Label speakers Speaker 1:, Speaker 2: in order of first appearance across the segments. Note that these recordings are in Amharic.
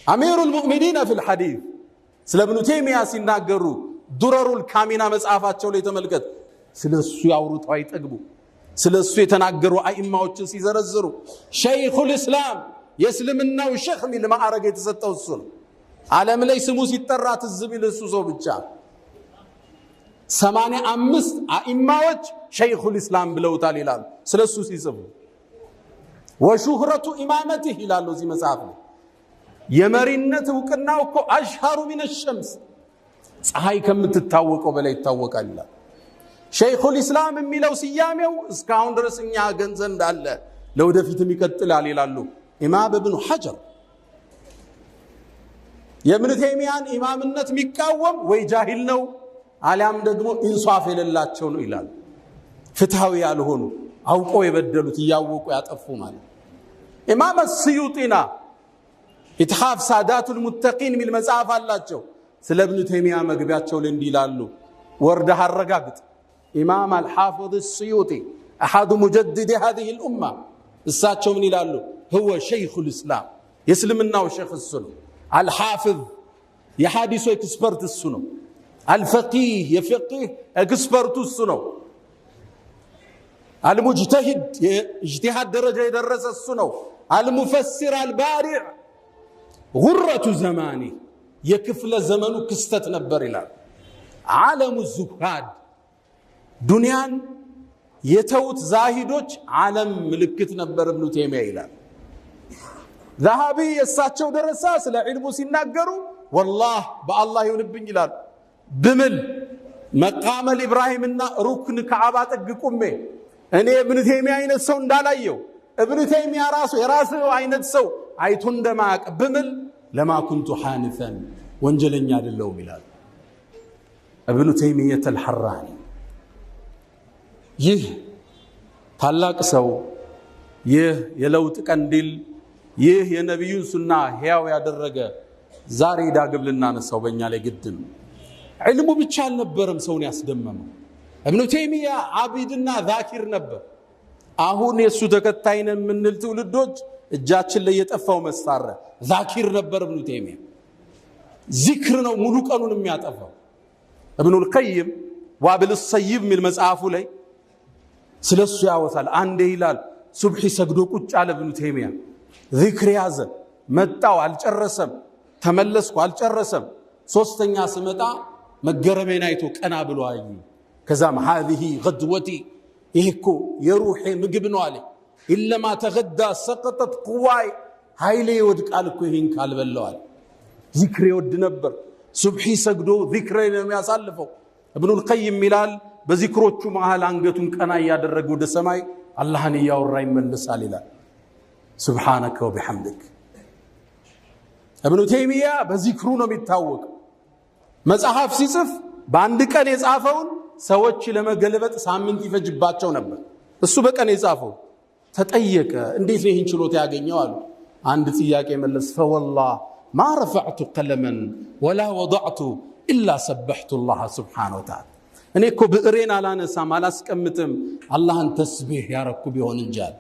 Speaker 1: أمير المؤمنين في الحديث ስለ እብኑ ተይሚያ ሲናገሩ ዱረሩል ካሚና መጽሐፋቸው ላይ ተመልከት። ስለ እሱ ያውሩተው አይጠግቡ። ስለ እሱ የተናገሩ አኢማዎችን ሲዘረዝሩ شيخ الإسلام የእስልምናው ሸኽ ሚል ማዕረግ የተሰጠው እሱ ነው። ዓለም ላይ ስሙ ሲጠራ ትዝ ቢል እሱ ሰው ብቻ። 85 አኢማዎች شيخ الإسلام ብለውታል ይላሉ ስለ እሱ ሲጽፉ። وشهرة إمامته ይላሉ እዚህ መጽሐፍ ላይ፣ የመሪነት እውቅናው እኮ أشهر من الشمس፣ ፀሐይ ከምትታወቀው በላይ ይታወቃል ይላል። شيخ الإسلام የሚለው ስያሜው እስካሁን ድረስ እኛ ገንዘብ እንዳለ ለወደፊትም ይቀጥላል ይላሉ ኢማም እብኑ ሐጀር። የእብኑ ተይሚያን ኢማምነት የሚቃወም ወይ ጃሂል ነው አሊያም ደግሞ ኢንሷፍ የሌላቸው ነው ይላሉ። ፍትሃዊ ያልሆኑ፣ አውቀው የበደሉት፣ እያወቁ ያጠፉ ማለት። ኢማም ስዩጢና ኢትሓፍ ሳዳቱል ሙተቂን የሚል መጽሐፍ አላቸው። ስለ እብኑ ተይሚያ መግቢያቸው ላይ እንዲህ ይላሉ። ወርደህ አረጋግጥ። ኢማም አልሓፊዝ ስዩጢ أحد مجددي هذه الأمة፣ እሳቸው ምን ይላሉ? هو شيخ الإسلام፣ የእስልምናው ሸይኽ እሱ ነው። الحافظ፣ የሐዲሱ expert እሱ ነው። الفقيه፣ የፈቂህ expert ኡ እሱ ነው። المجتهد፣ የእጅቲሃድ ደረጃ የደረሰ እሱ ነው። المفسر البارع غرة زمانه፣ የክፍለ ዘመኑ ክስተት ነበር ይላል። علم الزهاد፣ ዱንያን የተዉት ዛሂዶች ዓለም ምልክት ነበር እብኑ ቴሚያ ይላል። ዛሃቢ የእሳቸው ደረሳ ስለ ዒልሙ ሲናገሩ ወላህ በአላህ ይሁንብኝ ይላል፣ ብምል መቃመል ኢብራሂምና ሩክን ከዓባ ጥግ ቁሜ እኔ እብኑ ቴሚያ አይነት ሰው እንዳላየው፣ እብኑ ቴሚያ ራሱ የራሱ አይነት ሰው አይቶ እንደማያውቅ ብምል لما كنت حانثا፣ ወንጀለኛ አይደለሁም ይላል እብኑ ተይሚየት አልሐራኒ። ይህ ታላቅ ሰው፣ ይህ የለውጥ ቀንዲል፣ ይህ የነቢዩን ሱና ሕያው ያደረገ ዛሬ ዳግም ልናነሳው በእኛ ላይ ግድ ነው። ዕልሙ ብቻ አልነበረም ሰውን ያስደመመው። እብኑ ተይሚያ ዓቢድና ዛኪር ነበር። አሁን የእሱ ተከታይ ነን የምንል ትውልዶች እጃችን ላይ የጠፋው መሳሪያ ዛኪር ነበር እብኑ ተይሚያ። ዚክር ነው ሙሉ ቀኑን የሚያጠፋው። እብኑል ቀይም ዋብል ሰይብ የሚል መጽሐፉ ላይ ስለ እሱ ያወሳል። አንዴ ይላል ሱብሒ ሰግዶ ቁጭ አለ እብኑ ተይሚያ። ዚክር ያዘ። መጣው አልጨረሰም። ተመለስኩ አልጨረሰም። ሶስተኛ ስመጣ መገረሜን አይቶ ቀና ብሎ አዩ። ከዛም هذه غدوتي፣ ይሄ እኮ የሩሔ ምግብ ነው አለ። إن لم أتغد سقطت قواي፣ ኃይሌ ይወድቃል እኮ ይህን ካልበላሁ። ዚክር ይወድ ነበር። ሱብሒ ሰግዶ ዚክር ነው የሚያሳልፈው። እብኑል ቀይም ይላል በዚክሮቹ መሃል አንገቱን ቀና እያደረገ ወደ ሰማይ አላህን እያወራ ይመለሳል ይላል። سبحانك وبحمدك። እብኑ ተይሚያ በዚክሩ ነው የሚታወቀው። መጽሐፍ ሲጽፍ በአንድ ቀን የጻፈውን ሰዎች ለመገልበጥ ሳምንት ይፈጅባቸው ነበር። እሱ በቀን የጻፈው ተጠየቀ። እንዴት ነው ይህን ችሎታ ያገኘው አሉ። አንድ ጥያቄ መለስ። فوالله ما رفعت قلما ولا وضعت إلا سبحت الله سبحانه وتعالى። እኔ እኮ ብዕሬን አላነሳም አላስቀምጥም አላህን ተስቢሕ ያረኩ ቢሆን እንጂ አለ።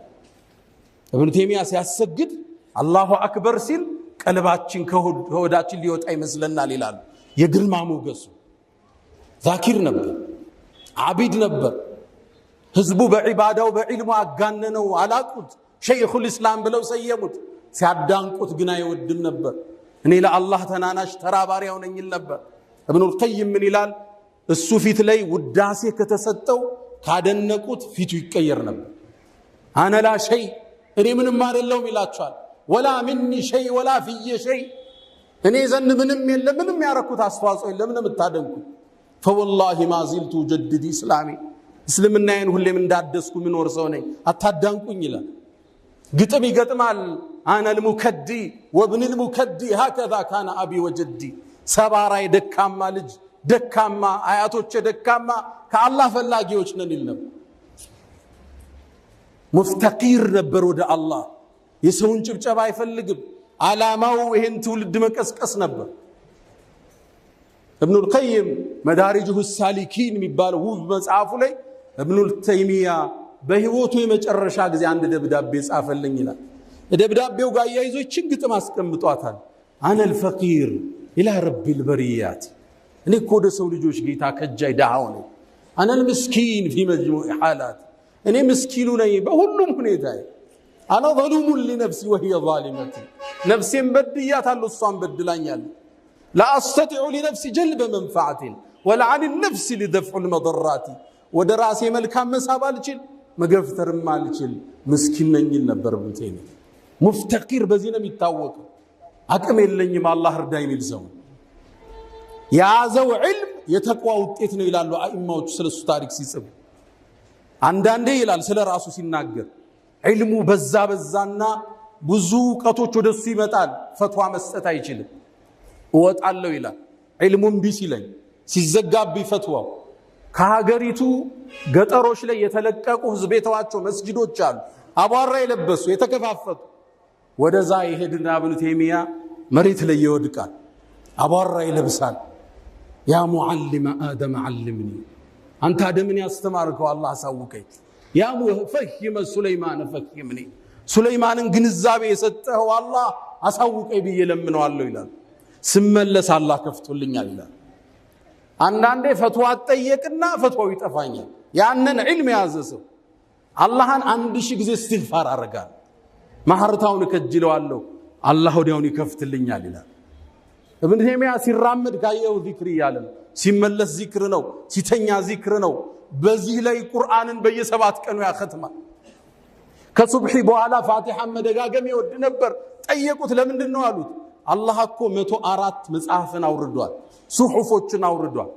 Speaker 1: እብኑ ቴሚያ ሲያሰግድ الله أكبر ሲል ቀልባችን ከሆዳችን ሊወጣ ይመስለናል ይላሉ። የግርማ ሞገሱ ዛኪር ነበር፣ ዓቢድ ነበር። ህዝቡ በዒባዳው በዒልሙ አጋነነው፣ አላቁት። شيخ الإسلام ብለው ሰየሙት። ሲያዳንቁት ግን አይወድም ነበር። እኔ ለአላህ ተናናሽ ተራ ባሪያው ነኝ ይል ነበር። እብኑል ቀይም ምን ይላል? እሱ ፊት ላይ ውዳሴ ከተሰጠው፣ ካደነቁት ፊቱ ይቀየር ነበር። أنا لا شيء፣ እኔ ምንም አይደለሁም ይላቸዋል። ولا مني شيء ولا في شيء፣ እኔ ዘንድ ምንም የለም፣ ምንም ያረኩት አስተዋጽኦ የለም። ምንም የምታደንቁ فوالله ما زلت أجدد إسلامي፣ እስልምናዬን ሁሌም እንዳደስኩ ምኖር ሰው ነኝ፣ አታዳንቁኝ ይላል። ግጥም ይገጥማል። أنا المكدي وابن المكدي هكذا كان أبي وجدي፣ ሰባራ የደካማ ልጅ፣ ደካማ አያቶቼ ደካማ ከአላህ ፈላጊዎች ነን ይል ነበር። ሙፍተቂር ነበር ወደ አላህ። የሰውን ጭብጨባ አይፈልግም። ዓላማው ይህን ትውልድ መቀስቀስ ነበር። እብኑል ቀይም መዳሪጅሁ ሳሊኪን የሚባለው ውብ መጽሐፉ ላይ እብኑል ተይሚያ በህይወቱ የመጨረሻ ጊዜ አንድ ደብዳቤ ጻፈልኝ ይላል። ደብዳቤው ጋር አያይዞ ይችን ግጥም አስቀምጧታል። أنا الفقير إلى رب البريات፣ እኔ እኮ ወደ ሰው ልጆች ጌታ ከጃይ ድሃው ነኝ። أنا المسكين في مجموع حالاتي፣ እኔ ምስኪኑ ነኝ በሁሉም ሁኔታ። أنا ظلوم لنفسي وهي ظالمتي፣ ነፍሴን በድያታለሁ፣ እሷን በድላኛለች። لا أستطيع لنفسي جلب منفعة ولا عن النفس لدفع المضرات፣ ወደ ራሴ መልካም መሳብ አልችል፣ መገፍተርም አልችል፣ ምስኪን ነኝ ይል ነበር ኢብኑ ተይሚያ። ሙፍተቂር በዚህ ነው የሚታወቀው። አቅም የለኝም አላህ እርዳ የሚል ሰው። የያዘው ዕልም የተቅዋ ውጤት ነው ይላሉ አኢማዎቹ ስለሱ ታሪክ ሲጽፉ። አንዳንዴ ይላል ስለ ራሱ ሲናገር ዕልሙ በዛ በዛና ብዙ እውቀቶች ወደሱ ይመጣል፣ ፈትዋ መስጠት አይችልም። እወጣለሁ ይላል። ዕልሙ እምቢ ሲለኝ፣ ሲዘጋብኝ ፈትዋው፣ ከሀገሪቱ ገጠሮች ላይ የተለቀቁ ህዝብ የተዋቸው መስጂዶች አሉ፣ አቧራ የለበሱ የተከፋፈቱ። ወደዛ ይሄድና ኢብኑ ተይሚያ መሬት ላይ ይወድቃል፣ አቧራ ይለብሳል። يا معلم آدم علمني፣ አንተ አደምን ያስተማርከው አላህ አሳውቀኝ። يا مفهم سليمان فهمني፣ ሱለይማንን ግንዛቤ የሰጠኸው አላህ አሳውቀኝ ብዬ ለምነዋለሁ ይላል። ስመለስ አላህ ከፍቶልኛል ይላል። አንዳንዴ ፈትዋ እጠየቅና ፈትዋው ይጠፋኛል። ያንን ዒልም የያዘ ሰው አላህን 1000 ጊዜ እስትግፋር አረጋለሁ፣ ማህርታውን እከጅለዋለሁ፣ አላህ ወዲያውን ይከፍትልኛል ይላል። እብን ተይሚያ ሲራመድ ካየው ዚክር እያለ ነው። ሲመለስ ዚክር ነው። ሲተኛ ዚክር ነው። በዚህ ላይ ቁርአንን በየሰባት ቀኑ ያኸትማል። ከሱብሒ በኋላ ፋቲሓን መደጋገም ይወድ ነበር። ጠየቁት፣ ለምንድን ነው አሉት። አላህ እኮ 104 መጽሐፍን አውርዷል፣ ሱሑፎችን አውርዷል።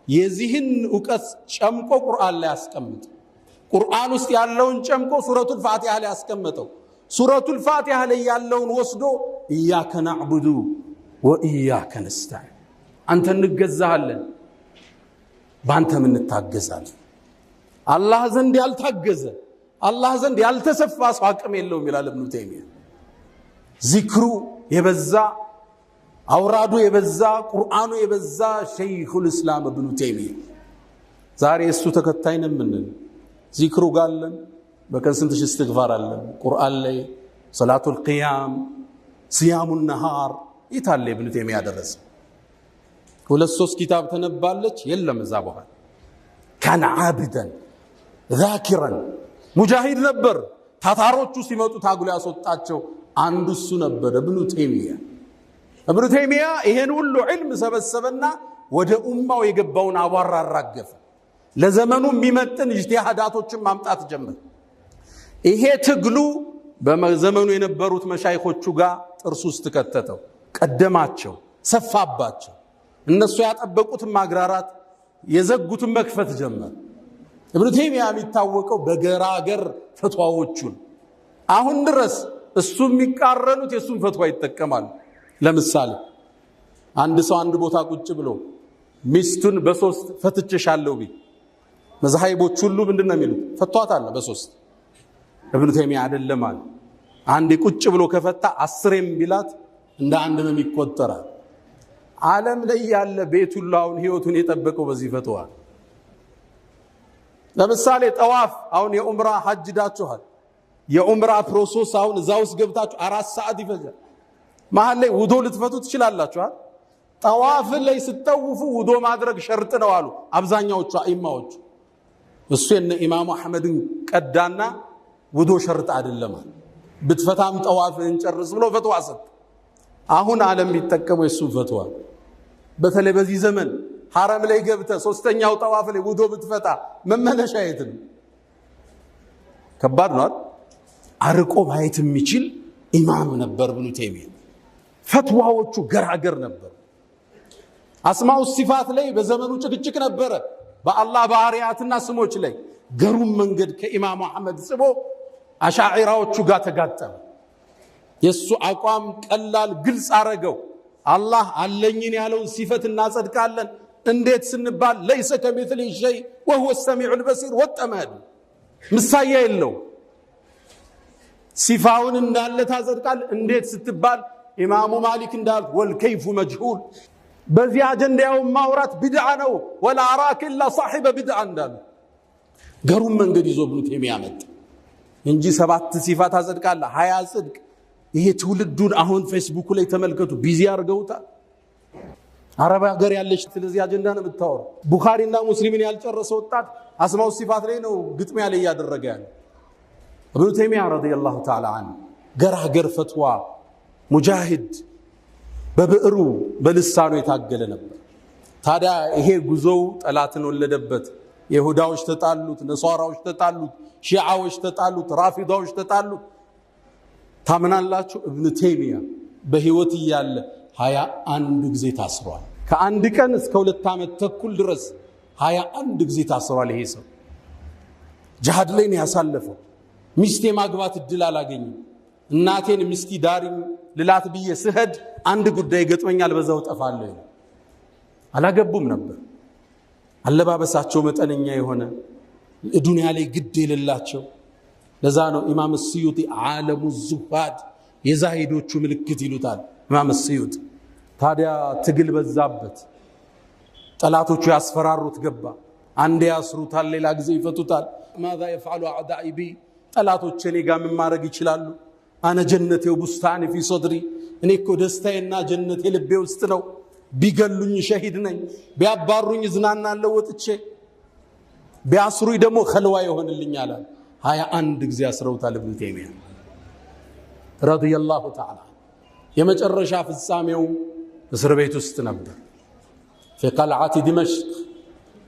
Speaker 1: የዚህን እውቀት ጨምቆ ቁርአን ላይ አስቀምጥ። ቁርአን ውስጥ ያለውን ጨምቆ ሱረቱል ፋቲሃ ላይ አስቀመጠው። ሱረቱል ፋቲሃ ላይ ያለውን ወስዶ إياك نعبد وإياك نستعين፣ አንተ እንገዛሃለን፣ በአንተም እንታገዛለን። አላህ ዘንድ ያልታገዘ፣ አላህ ዘንድ ያልተሰፋ ሰው አቅም የለውም ይላል እብኑ ተይሚያ። ዚክሩ የበዛ፣ አውራዱ የበዛ፣ ቁርአኑ የበዛ ሸይኹል እስላም እብኑ ተይሚያ። ዛሬ እሱ ተከታይ ነን ምንል ዚክሩ ጋለን በቀን ስንት ሺህ እስትግፋር አለን? ቁርአን ላይ፣ ሰላቱል ቅያም፣ ስያሙ ነሃር የታለ ኢብኑ ተይሚያ ደረሰ? ሁለት ሶስት ኪታብ ተነባለች የለም እዛ በኋላ። كان عابدا ذاكرا፣ ሙጃሂድ ነበር። ታታሮቹ ሲመጡ ታግሎ ያስወጣቸው አንዱ እሱ ነበር እብኑ ተይሚያ። እብኑ ተይሚያ ይሄን ሁሉ ዒልም ሰበሰበና ወደ ኡማው የገባውን አቧራ አራገፈ። ለዘመኑ የሚመጥን ኢጅቲሃዳቶችን ማምጣት ጀመር። ይሄ ትግሉ በዘመኑ የነበሩት መሻይኾቹ ጋር ጥርሱ ውስጥ ከተተው፣ ቀደማቸው፣ ሰፋባቸው። እነሱ ያጠበቁትን ማግራራት የዘጉትን መክፈት ጀመር። እብኑ ተይሚያ የሚታወቀው በገራገር ፈትዋዎቹን አሁን ድረስ እሱ የሚቃረኑት የእሱን ፈትዋ ይጠቀማሉ። ለምሳሌ አንድ ሰው አንድ ቦታ ቁጭ ብሎ ሚስቱን በሶስት ፈትቼሻለሁ ቢል መዛሂቦች ሁሉ ምንድን ነው የሚሉት? ፈቷታል በሶስት። እብኑ ተይሚያ አይደለም አለ። አንዴ ቁጭ ብሎ ከፈታ 10ም ቢላት እንደ አንድ ነው የሚቆጠራል። ዓለም ላይ ያለ ቤት ሁሉ አሁን ህይወቱን የጠበቀው በዚህ ፈትዋ። ለምሳሌ ጠዋፍ፣ አሁን የኡምራ ሐጅ ዳችኋል። የኡምራ process አሁን እዛ ውስጥ ገብታችሁ 4 ሰዓት ይፈጃል። መሀል ላይ ውዶ ልትፈቱ ትችላላችሁ። ጠዋፍ ላይ ስትጠውፉ ውዶ ማድረግ ሸርጥ ነው አሉ አብዛኛዎቹ አኢማዎቹ። እሱ የነ ኢማሙ አሕመድን ቀዳና ውዶ ሸርጥ አይደለም አለ። ብትፈታም ጠዋፍህን ጨርስ ብሎ ፈትዋ ሰጥ። አሁን ዓለም የሚጠቀመው የእሱን ፈትዋ። በተለይ በዚህ ዘመን ሐረም ላይ ገብተ ሶስተኛው ጠዋፍ ላይ ውዶ ብትፈታ መመለሻ የት ነው? ከባድ ነው። አርቆ ማየት የሚችል ኢማም ነበር ኢብኑ ተይሚያ። ፈትዋዎቹ ገራገር ነበር። አስማኡ ሲፋት ላይ በዘመኑ ጭቅጭቅ ነበረ። በአላህ ባህሪያትና ስሞች ላይ ገሩም መንገድ ከኢማሙ አሕመድ ጽቦ አሻዒራዎቹ ጋር ተጋጠመ። የእሱ አቋም ቀላል ግልጽ አረገው። አላህ አለኝን ያለውን ሲፈት እናጸድቃለን። እንዴት ስንባል ليس كمثله شيء وهو السميع البصير ወጠመድ ምሳያ የለው። ሲፋውን እንዳለ ታጸድቃል። እንዴት ስትባል ኢማሙ ማሊክ እንዳሉት والكيف مجهول፣ በዚህ አጀንዳውን ማውራት ቢድዓ ነው። ولا أراك إلا صاحب بدعة እንዳሉ ገሩም መንገድ ይዞ ኢብኑ ተይሚያ መጣ እንጂ ሰባት ሲፋ ታጸድቃለህ፣ 20 ጽድቅ ይሄ ትውልዱን አሁን ፌስቡክ ላይ ተመልከቱ፣ busy አድርገውታል። አረብ ሀገር ያለች ስለዚህ አጀንዳ ነው የምታወራው። ቡኻሪና ሙስሊምን ያልጨረሰ ወጣት አስማው ሲፋት ላይ ነው ግጥሚያ ላይ እያደረገ ያለ። እብኑ ተይሚያ رضي الله تعالى عنه ገራገር ፈትዋ ሙጃሂድ፣ በብዕሩ በልሳኑ የታገለ ነበር። ታዲያ ይሄ ጉዞው ጠላትን ወለደበት። የሁዳዎች ተጣሉት፣ ነሷራዎች ተጣሉት፣ ሺዓዎች ተጣሉት፣ ራፊዳዎች ተጣሉት። ታምናላችሁ? እብኑ ተይሚያ በህይወት እያለ 21 ጊዜ ታስሯል። ከአንድ ቀን እስከ 2 ዓመት ተኩል ድረስ 21 ጊዜ ታስሯል። ይሄ ሰው ጅሃድ ላይ ነው ያሳለፈው። ሚስቴ ማግባት እድል አላገኝም፣ እናቴን ሚስቲ ዳሪኝ ልላት ብዬ ስሄድ አንድ ጉዳይ ገጥመኛል፣ በዛው ጠፋለሁ። አላገቡም ነበር። አለባበሳቸው መጠነኛ የሆነ፣ ዱንያ ላይ ግድ የሌላቸው። ለዛ ነው ኢማም ስዩጢ علم الزهاد፣ የዛሂዶቹ ምልክት ይሉታል ኢማም ስዩጢ። ታዲያ ትግል በዛበት፣ ጠላቶቹ ያስፈራሩት ገባ። አንዴ ያስሩታል፣ ሌላ ጊዜ ይፈቱታል። ماذا يفعل أعدائي بي፣ ጠላቶች እኔ ጋር ምን ማድረግ ይችላሉ? أنا جنتي وبستاني في صدري፣ እኔ እኮ ደስታዬና ጀነቴ ልቤ ውስጥ ነው። ቢገሉኝ ሸሂድ ነኝ፣ ቢያባሩኝ እዝናናለሁ ወጥቼ፣ ቢያስሩኝ ደግሞ ኸልዋ ይሆንልኛል። 21 ጊዜ አስረውታል እብኑ ተይሚያ رضي الله تعالى። የመጨረሻ ፍጻሜው እስር ቤት ውስጥ ነበር። في قلعة دمشق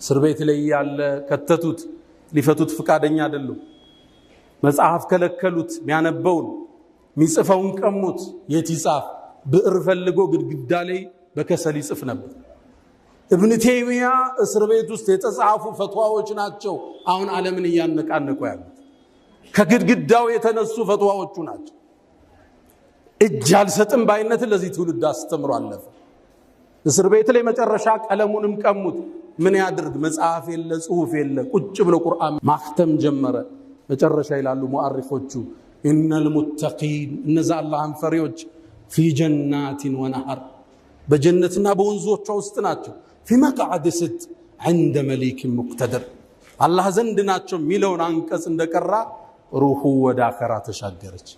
Speaker 1: እስር ቤት ላይ ያለ ከተቱት። ሊፈቱት ፍቃደኛ አይደሉም። መጽሐፍ ከለከሉት፣ ሚያነበውን ሚጽፈውን ቀሙት። የት ይጻፍ? ብዕር ፈልጎ ግድግዳ ላይ በከሰል ይጽፍ ነበር። እብን ተይሚያ እስር ቤት ውስጥ የተጻፉ ፈትዋዎች ናቸው አሁን ዓለምን እያነቃነቁ ያሉት። ከግድግዳው የተነሱ ፈትዋዎቹ ናቸው። እጅ አልሰጥም ባይነትን ለዚህ ትውልድ አስተምሮ አለፈ። እስር ቤት ላይ መጨረሻ ቀለሙንም ቀሙት። ምን ያድርግ? መጽሐፍ የለ፣ ጽሁፍ የለ። ቁጭ ብሎ ቁርአን ማክተም ጀመረ። መጨረሻ ይላሉ ሙአሪፎቹ إن المتقين፣ እነዛ አላህን ፈሪዎች፣ في جنات ونهر፣ በጀነትና በወንዞቿ ውስጥ ናቸው። في مقعد صدق عند مليك مقتدر፣ አላህ ዘንድ ናቸው የሚለውን አንቀጽ እንደቀራ ሩሁ ወደ አኸራ ተሻገረች።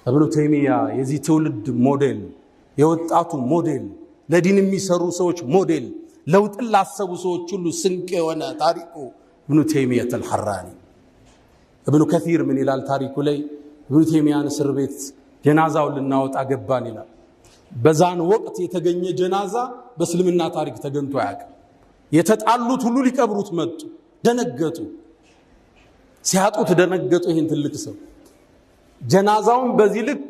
Speaker 1: እብኑ ተይሚያ የዚህ ትውልድ ሞዴል፣ የወጣቱ ሞዴል፣ ለዲን የሚሰሩ ሰዎች ሞዴል፣ ለውጥን ላሰቡ ሰዎች ሁሉ ስንቅ የሆነ ታሪኩ እብኑ ተይሚየት አልሐራኒ። እብኑ ከሲር ምን ይላል ታሪኩ ላይ? እብኑ ተይሚያን እስር ቤት ጀናዛውን ልናወጣ ገባን ይላል። በዛን ወቅት የተገኘ ጀናዛ በእስልምና ታሪክ ተገኝቶ አያውቅም። የተጣሉት ሁሉ ሊቀብሩት መጡ፣ ደነገጡ። ሲያጡት ደነገጡ። ይህን ትልቅ ሰው ጀናዛውን በዚህ ልክ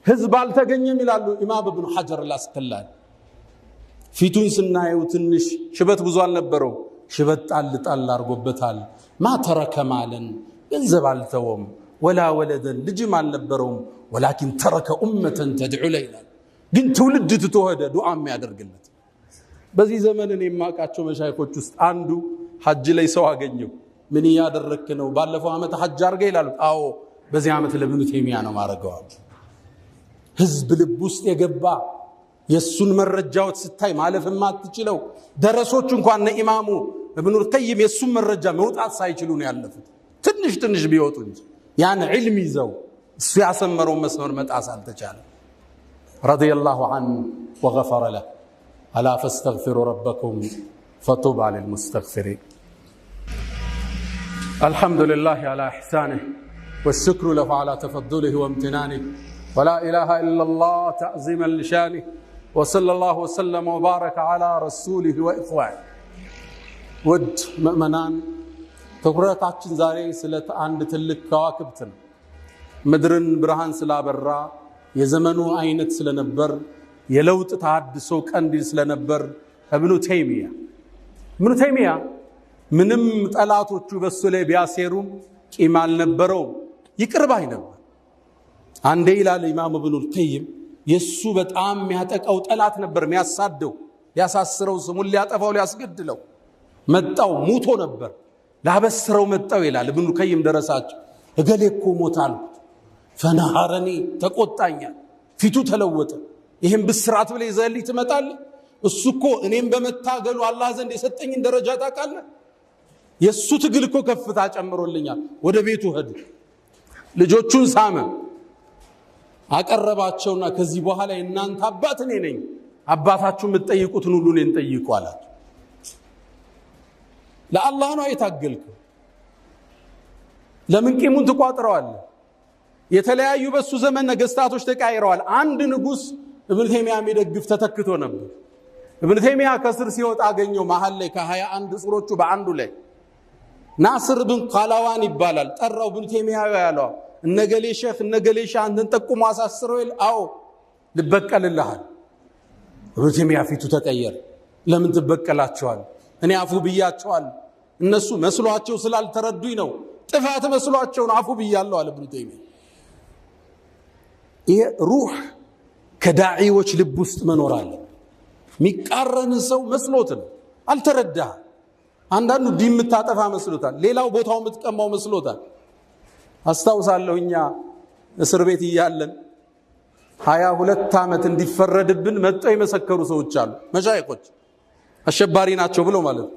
Speaker 1: ህዝብ አልተገኘም ይላሉ ኢማም እብኑ ሐጀር አልአስቀላኒ። ፊቱን ስናየው ትንሽ ሽበት ብዙ አልነበረው፣ ሽበት ጣል ጣል አድርጎበታል። ما ترك مالا፣ ገንዘብ አልተወም፣ ولا ولدا፣ ልጅም አልነበረውም። ولكن ترك أمة تدعو له ይላል። ግን ትውልድ ትቶ ሄደ ዱዓ የሚያደርግለት። በዚህ ዘመን እኔ የማውቃቸው መሻይኮች ውስጥ አንዱ ሐጅ ላይ ሰው አገኘው። ምን እያደረግክ ነው? ባለፈው ዓመት ሐጅ አድርገህ ይላሉ። አዎ፣ በዚህ ዓመት ለብኑ ተይሚያ ነው ማድረገዋል። ህዝብ ልብ ውስጥ የገባ፣ የእሱን መረጃዎች ስታይ ማለፍ የማትችለው፣ ደረሶች እንኳን እነ ኢማሙ እብኑል ቀይም የእሱን መረጃ መውጣት ሳይችሉ ነው ያለፉት። ትንሽ ትንሽ ቢወጡ እንጂ ያን ዕልም ይዘው እሱ ያሰመረውን መስመር መጣስ አልተቻለም። رضي الله عنه وغفر له። ألا فاستغفروا ربكم فطوبى للمستغفرين። الحمد لله على إحسانه والشكر له على تفضله وامتنانه ولا إله إلا الله تعظيما لشانه وصلى الله وسلم وبارك على رسوله وإخوانه። ውድ ምእመናን፣ ትኩረታችን ዛሬ ስለ አንድ ትልቅ ከዋክብት ነው። ምድርን ብርሃን ስላበራ፣ የዘመኑ አይነት ስለነበር፣ የለውጥ ተሃድሶ ቀንዲል ስለነበር እብኑ ተይሚያ። እብኑ ተይሚያ ምንም ጠላቶቹ በሱ ላይ ቢያሴሩም ቂም አልነበረውም፣ ይቅር ባይ ነበር። አንዴ ይላል ኢማም እብኑል ቀይም፣ የእሱ በጣም የሚያጠቃው ጠላት ነበር፣ የሚያሳደው፣ ሊያሳስረው፣ ስሙን ሊያጠፋው፣ ሊያስገድለው መጣው፣ ሙቶ ነበር። ላበስረው መጣው ይላል እብኑል ቀይም ደረሳቸው። እገሌ እኮ ሞት አልኩት። فنهرني፣ ተቆጣኛል፣ ፊቱ ተለወጠ። ይህም ብስራት ብለህ ይዘህልኝ ትመጣለህ? እሱ እኮ እኔም በመታገሉ አላህ ዘንድ የሰጠኝን ደረጃ ታውቃለህ? የእሱ ትግል እኮ ከፍታ ጨምሮልኛል። ወደ ቤቱ ሄዱ። ልጆቹን ሳመ። አቀረባቸውና ከዚህ በኋላ የእናንተ አባት እኔ ነኝ፣ አባታችሁ የምትጠይቁትን ሁሉ እኔን ጠይቁ አላቸው። ለአላህ ነው የታገልከው። ለምን ቂሙን ትቋጥረዋለህ? የተለያዩ በሱ ዘመን ነገስታቶች ተቃይረዋል። አንድ ንጉስ እብን ተይሚያ የሚደግፍ ተተክቶ ነበር። እብን ተይሚያ ከስር ሲወጣ አገኘው። መሀል ላይ ከ21 እስሮቹ በአንዱ ላይ ናስር ብን ቃላዋን ይባላል። ጠራው። እብን ተይሚያ ያለው እነገሌ ሼክ እነገሌ ሻህ አንተን ጠቁሞ አሳስረው ይል፣ አዎ ልበቀልልሃል። እብን ተይሚያ ፊቱ ተቀየረ። ለምን ትበቀላቸዋል? እኔ አፉ ብያቸዋል። እነሱ መስሏቸው ስላልተረዱኝ ነው፣ ጥፋት መስሏቸው ነው፣ አፉ ብያለሁ አለ እብኑ ተይሚያ። ይሄ ሩህ ከዳዒዎች ልብ ውስጥ መኖር አለ። የሚቃረን ሰው መስሎት ነው፣ አልተረዳህ። አንዳንዱ ዲን የምታጠፋ መስሎታል፣ ሌላው ቦታው የምትቀማው መስሎታል። አስታውሳለሁ እኛ እስር ቤት እያለን 22 ዓመት እንዲፈረድብን መጥተው የመሰከሩ ሰዎች አሉ። መሻይኾች አሸባሪ ናቸው ብለው ማለት ነው።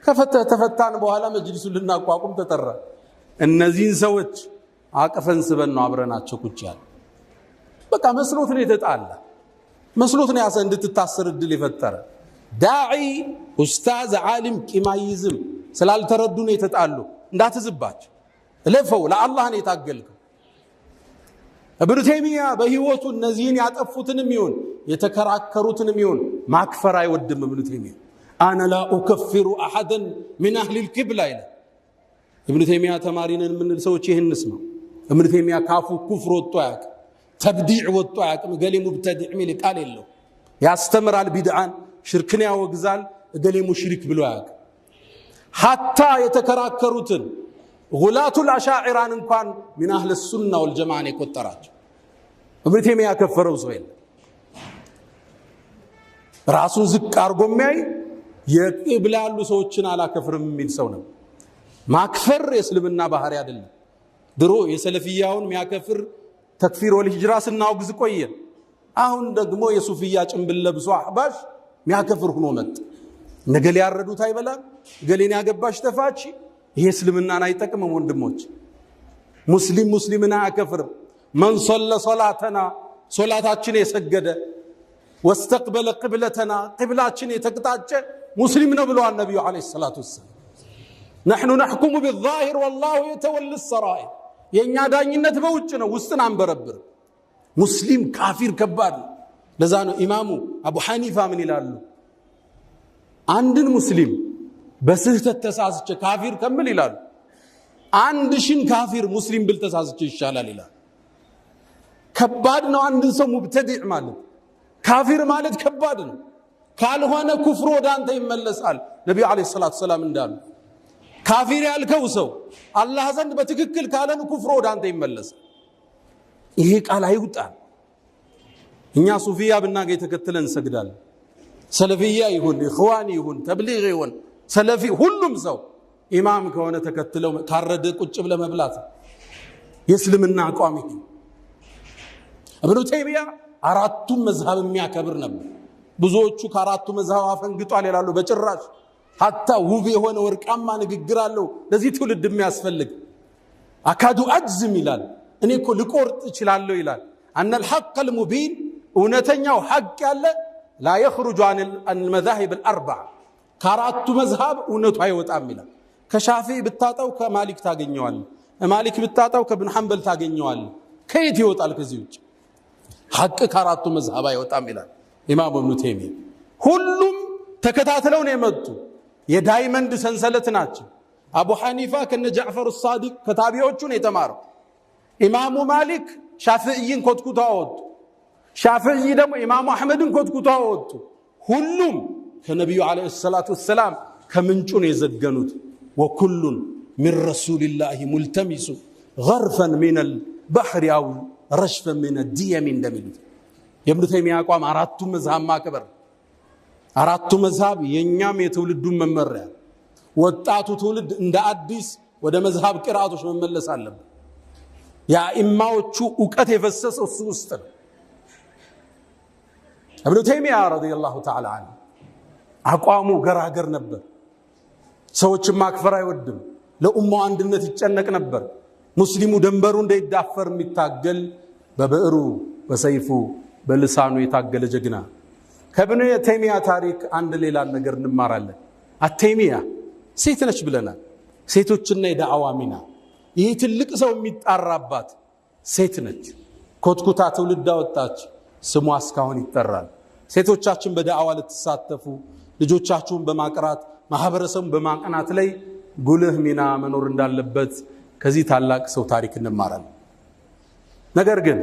Speaker 1: ከተፈታን በኋላ መጅሊሱን ልናቋቁም ተጠራ። እነዚህን ሰዎች አቅፈን ስበን ነው አብረናቸው ቁጭ ያለ። በቃ መስሎት ነው የተጣላ፣ መስሎት ነው ያሰ እንድትታሰር እድል የፈጠረ ዳዒ፣ ኡስታዝ፣ ዓሊም ቂም አይዝም። ስላልተረዱ ነው የተጣሉ። እንዳትዝባቸው፣ እለፈው። ለአላህ ነው የታገልከው። እብኑ ተይሚያ በህይወቱ እነዚህን ያጠፉትንም ይሁን የተከራከሩትንም ይሁን ማክፈር አይወድም። እብኑ ተይሚያ أنا لا أكفر أحدا من أهل القبلة ይላል። እብኑ ተይሚያ ተማሪ ነን የምንል ሰዎች ይህን እንስማ። እብኑ ተይሚያ ካፉ ኩፍር ወጥቶ አያውቅም። ተብዲዕ ወጥቶ አያውቅም። እገሌ ሙብተዲዕ የሚል ቃል የለው። ያስተምራል፣ ቢድዓን ሽርክን ያወግዛል። እገሌ ሙሽሪክ ብሎ አያውቅም። حتى የተከራከሩትን ጉላቱል አሻዒራን እንኳን من أهل السنة والجماعة ን የቆጠራቸው እብኑ ተይሚያ ያከፈረው ሰው የለም። ራሱን ዝቅ አድርጎ የሚያይ የቂብላ ያሉ ሰዎችን አላከፍርም የሚል ሰው ነው። ማክፈር የእስልምና ባህሪ አይደለም። ድሮ የሰለፊያውን የሚያከፍር ተክፊር ወልሂጅራ ስናወግዝ ቆየን። አሁን ደግሞ የሱፍያ ጭንብል ለብሶ አህባሽ የሚያከፍር ሆኖ መጣ። ነገሌ ያረዱት አይበላም፣ ገሌን ያገባሽ ተፋች። ይሄ እስልምናን አይጠቅምም ወንድሞች። ሙስሊም ሙስሊምን አያከፍርም። من صلى صلاتنا ሶላታችን የሰገደ واستقبل قبلتنا ቅብላችን የተቅጣጨ ሙስሊም ነው ብለዋል ነቢዩ عليه الصلاة والسلام። نحن نحكم بالظاهر والله يتولى السرائر። የእኛ ዳኝነት በውጭ ነው፣ ውስጥን አንበረብርም። ሙስሊም ካፊር ከባድ ነው። ለዛ ነው ኢማሙ አቡ ሐኒፋ ምን ይላሉ? አንድን ሙስሊም በስህተት ተሳስቼ ካፊር ከምል ይላሉ 1000ን ካፊር ሙስሊም ብል ተሳስቼ ይሻላል ይላል። ከባድ ነው አንድን ሰው ሙብተዲዕ ማለት ካፊር ማለት ከባድ ነው። ካልሆነ ኩፍሩ ወደ አንተ ይመለሳል። ነቢዩ عليه الصلاة والسلام እንዳሉ ካፊር ያልከው ሰው አላህ ዘንድ በትክክል ካለን ኩፍሩ ወደ አንተ ይመለሳል። ይሄ ቃል አይውጣል። እኛ ሱፊያ ብናገኝ ተከትለን እንሰግዳለን። ሰለፊያ ይሁን ኢኽዋን ይሁን ተብሊግ ይሁን ሰለፊ ሁሉም ሰው ኢማም ከሆነ ተከትለው ካረደ ቁጭ ብለ መብላት የእስልምና አቋም ይሄ። እብኑ ተይሚያ አራቱም መዝሀብ የሚያከብር ነበር። ብዙዎቹ ከአራቱ መዝሀብ አፈንግጧል ይላሉ። በጭራሽ حتى ውብ የሆነ ወርቃማ ንግግር አለው ለዚህ ትውልድ የሚያስፈልግ። أكاد أجزم ይላል። እኔ እኮ ልቆርጥ እችላለሁ ይላል። أن الحق المبين እውነተኛው ሐቅ ያለ لا يخرج عن المذاهب الأربعة ከአራቱ መዝሀብ እውነቱ አይወጣም ይላል። ከሻፊ ብታጣው ከማሊክ ታገኘዋል፣ ማሊክ ብታጣው ከብን ሐንበል ታገኘዋል። ከየት ይወጣል ከዚህ ውጭ? ሐቅ ከአራቱ መዝሀብ አይወጣም ይላል ኢማሙ እብኑ ተይሚያ። ሁሉም ተከታትለው ነው የመጡ የ diamond ሰንሰለት ናቸው። አቡ ሐኒፋ ከነ ጃዕፈር ሳዲቅ ከታቢዎቹ ነው የተማረው። ኢማሙ ማሊክ ሻፍዕይን ኮትኩቶ አወጡ። ሻፍዕይ ደግሞ ኢማሙ አሕመድን ኮትኩቶ አወጡ። ሁሉም ከነቢዩ عليه الصلاة والسلام ከምንጩ ነው የዘገኑት። وكل من رسول الله ملتمس غرفا من البحر أو رشفا من الديم እንደሚሉት የእብኑ ተይሚያ አቋም አራቱ መዝሃብ ማክበር፣ አራቱ መዝሃብ የእኛም የትውልዱን መመሪያ። ወጣቱ ትውልድ እንደ አዲስ ወደ መዝሃብ ቅርአቶች መመለስ አለብን። የአኢማዎቹ እውቀት የፈሰሰው እሱ ውስጥ ነው። እብኑ ተይሚያ رضي الله تعالى عنه አቋሙ ገራገር ነበር። ሰዎችን ማክፈር አይወድም። ለኡማው አንድነት ይጨነቅ ነበር። ሙስሊሙ ደንበሩ እንዳይዳፈር የሚታገል በብዕሩ በሰይፉ በልሳኑ የታገለ ጀግና። ከኢብኑ ተይሚያ ታሪክ አንድ ሌላ ነገር እንማራለን። አተይሚያ ሴት ነች ብለናል። ሴቶችና የዳዕዋ ሚና፣ ይህ ትልቅ ሰው የሚጣራባት ሴት ነች። ኮትኩታ ትውልድ አወጣች፣ ስሟ እስካሁን ይጠራል። ሴቶቻችን በዳዕዋ ልትሳተፉ፣ ልጆቻችሁን በማቅራት፣ ማህበረሰቡን በማቅናት ላይ ጉልህ ሚና መኖር እንዳለበት ከዚህ ታላቅ ሰው ታሪክ እንማራለን። ነገር ግን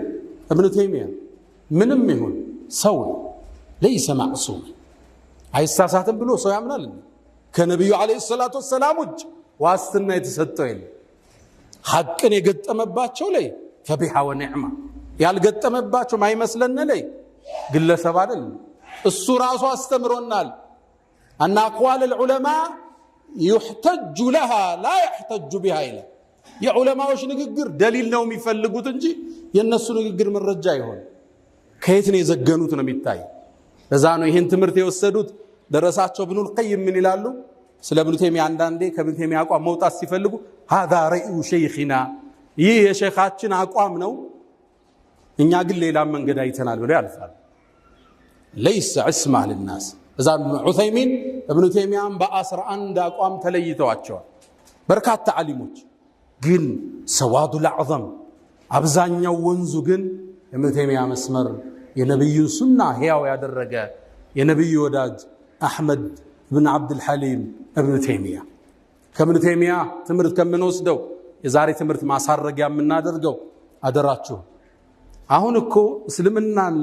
Speaker 1: እብኑ ተይሚያ ምንም ይሁን ሰው ነው። ليس معصوم፣ አይሳሳትም ብሎ ሰው ያምናል? ከነቢዩ عليه الصلاة والسلام ውጭ ዋስትና የተሰጠው የለም። ሐቅን የገጠመባቸው ላይ فبها ونعمة፣ ያልገጠመባቸው ማይመስለን ላይ ግለሰብ አይደል። እሱ ራሱ አስተምሮናል። أن أقوال العلماء يحتج لها لا يحتج بها ይላል። የዑለማዎች ንግግር ደሊል ነው የሚፈልጉት እንጂ የእነሱ ንግግር መረጃ አይሆን። ከየት ነው የዘገኑት ነው የሚታይ። ለዛ ነው ይህን ትምህርት የወሰዱት ደረሳቸው ኢብኑል ቀይም ምን ይላሉ ስለ ኢብኑ ተይሚያ? አንዳንዴ ከኢብኑ ተይሚያ አቋም መውጣት ሲፈልጉ هذا رأي شيخنا፣ ይህ የሼኻችን አቋም ነው፣ እኛ ግን ሌላ መንገድ አይተናል ብለው ያልፋሉ። ليس عصمة للناس። እዛ ዑሰይሚን እብኑ ተይሚያን በ11 አቋም ተለይተዋቸዋል። በርካታ ዓሊሞች ግን السواد الأعظم፣ አብዛኛው ወንዙ ግን የኢብኑ ተይሚያ መስመር፣ የነቢዩን ሱና ሕያው ያደረገ የነቢዩ ወዳጅ አሕመድ እብን ዓብድልሐሊም እብኑ ተይሚያ። ከእብኑ ተይሚያ ትምህርት ከምንወስደው የዛሬ ትምህርት ማሳረጊያ የምናደርገው፣ አደራችሁ፣ አሁን እኮ እስልምናን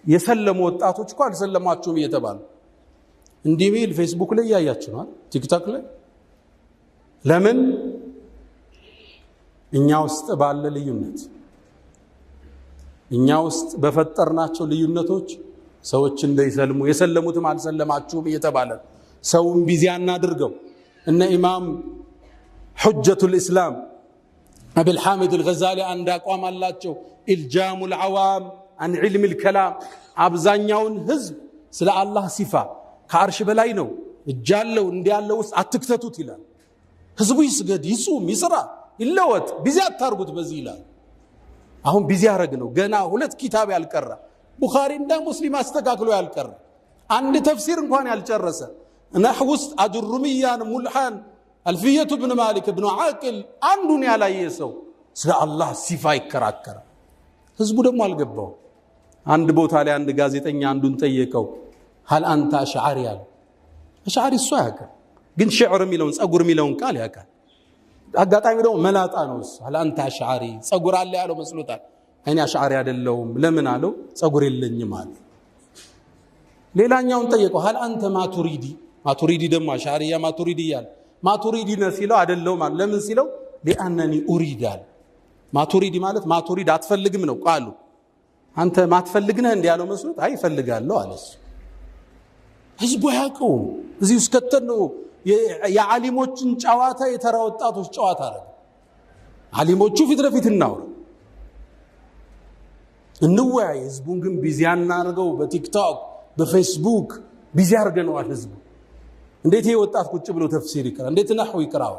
Speaker 1: የሰለሙ ወጣቶች እኮ አልሰለማችሁም እየተባሉ እንዲህ ሚል ፌስቡክ ላይ እያያችሁ ነው፣ ቲክቶክ ላይ። ለምን? እኛ ውስጥ ባለ ልዩነት፣ እኛ ውስጥ በፈጠርናቸው ልዩነቶች ሰዎች እንዳይሰልሙ፣ የሰለሙትም አልሰለማችሁም እየተባለ ሰውን busy አናድርገው። እነ ኢማም حجة الإسلام አብል ሐሚድ አልገዛሊ አንድ አቋም አላቸው። إلجام العوام عن علم الكلام፣ አብዛኛውን ህዝብ ስለ አላህ ሲፋ ከአርሽ በላይ ነው፣ እጃለው እንዲያለው ውስጥ አትክተቱት ይላል። ህዝቡ ይስገድ፣ ይጹም፣ ይስራ፣ ይለወጥ፣ busy አታርጉት በዚህ ይላል። አሁን busy ያረግ ነው። ገና ሁለት ኪታብ ያልቀራ፣ ቡኻሪ እንደ ሙስሊም አስተካክሎ ያልቀራ፣ አንድ ተፍሲር እንኳን ያልጨረሰ፣ ነሕው ውስጥ አጅሩምያን፣ ሙልሓን፣ አልፍየቱ ብን ማሊክ፣ ብኑ ዓቅል አንዱን ያላየ ሰው ስለ አላህ ሲፋ ይከራከራል። ህዝቡ ደግሞ አልገባው። አንድ ቦታ ላይ አንድ ጋዜጠኛ አንዱን ጠየቀው። هل أنت أشعري አለ። አሽዓሪ እሱ አያውቅም፣ ግን شعر የሚለውን፣ ጸጉር የሚለውን ቃል ያውቃል። አጋጣሚ ደግሞ መላጣ ነው እሱ። هل أنت أشعري፣ ጸጉር አለ ያለው መስሎታል። እኔ አሽዓሪ አይደለሁም። ለምን አለው። ጸጉር የለኝም አለ። ሌላኛውን ጠየቀው። هل أنت ماتريدي? ማቱሪዲ ደግሞ አሽዓሪያ ማቱሪዲ እያለ፣ ማቱሪዲ ነህ ሲለው አይደለሁም አለ። ለምን ሲለው لأنني أريد አለ። ማቱሪዲ ማለት ማቱሪድ አትፈልግም ነው ቃሉ። አንተ ማትፈልግ ነህ እንዲህ ያለው መስሎት አይ እፈልጋለሁ አለ እሱ። ህዝቡ አያውቀውም። እዚህ ውስጥ ከተን ነው የዓሊሞችን ጨዋታ የተራ ወጣቶች ጨዋታ አረገ። ዓሊሞቹ ፊት ለፊት እናውራ፣ እንወያይ። ህዝቡን ግን busy አናርገው። በቲክቶክ፣ በፌስቡክ busy አድርገነዋል። ህዝቡ እንዴት ይሄ ወጣት ቁጭ ብሎ ተፍሲር ይቅራ? እንዴት ነሕው ይቅራው?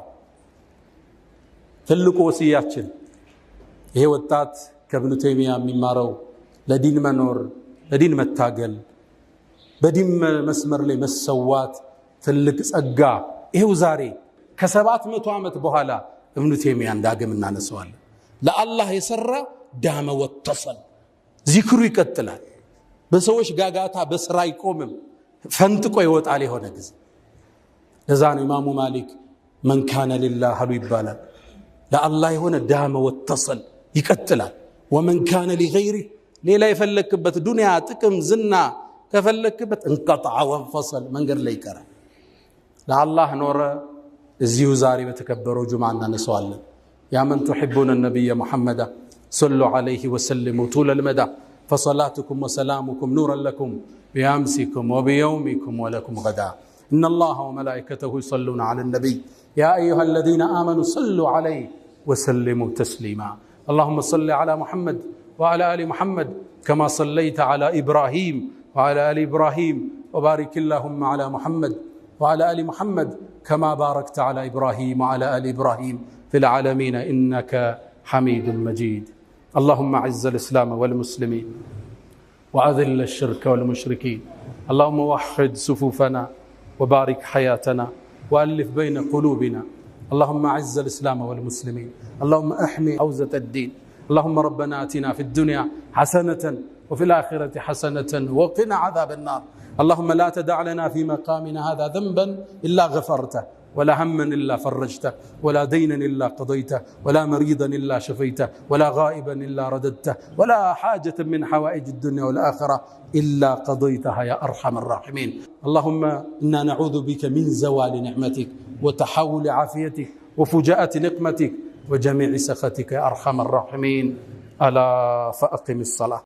Speaker 1: ትልቁ ወስያችን ይሄ ወጣት ከእብኑ ተይሚያ የሚማረው ለዲን መኖር፣ ለዲን መታገል፣ በዲን መስመር ላይ መሰዋት ትልቅ ጸጋ። ይሄው ዛሬ ከ700 ዓመት በኋላ እብኑ ተይሚያን ዳግም እናነሳዋለን። ለአላህ የሰራ دام واتصل፣ ዚክሩ ይቀጥላል። በሰዎች ጋጋታ በስራ አይቆምም፣ ፈንጥቆ ይወጣል የሆነ ጊዜ። ለዛ ነው ኢማሙ ማሊክ من كان لله አሉ ይባላል። ለአላህ የሆነ دام واتصل ይቀጥላል። ومن كان لغيره፣ ሌላ የፈለክበት ዱንያ፣ ጥቅም፣ ዝና ከፈለክበት انقطع وانفصل፣ መንገድ ላይ ይቀራል። ለአላህ ኖረ። እዚሁ ዛሬ በተከበረው ጁምዓ እናነሳዋለን። يا من تحبون النبي محمدا صلوا عليه وسلموا طول المدى، فصلاتكم وسلامكم نورا لكم بأمسكم وبيومكم ولكم غدا. إن الله وملائكته يصلون على النبي، يا أيها الذين آمنوا صلوا عليه وسلموا تسليما. اللهم صل على محمد وعلى آل محمد كما صليت على إبراهيم وعلى آل إبراهيم، وبارك اللهم على محمد وعلى آل محمد كما باركت على إبراهيم وعلى آل إبراهيم في العالمين إنك حميد مجيد. اللهم أعز الإسلام والمسلمين وأذل الشرك والمشركين. اللهم وحد صفوفنا وبارك حياتنا وألف بين قلوبنا. اللهم أعز الإسلام والمسلمين. اللهم احمي حوزة الدين. اللهم ربنا آتنا في الدنيا حسنة وفي الآخرة حسنة وقنا عذاب النار. اللهم لا تدع لنا في مقامنا هذا ذنبا إلا غفرته، ولا هما إلا فرجته، ولا دينا إلا قضيته، ولا مريضا إلا شفيته، ولا غائبا إلا رددته، ولا حاجة من حوائج الدنيا والآخرة إلا قضيتها يا أرحم الراحمين. اللهم إنا نعوذ بك من زوال نعمتك وتحول عافيتك وفجاءة نقمتك وجميع سخطك يا أرحم الراحمين. ألا فأقم الصلاة.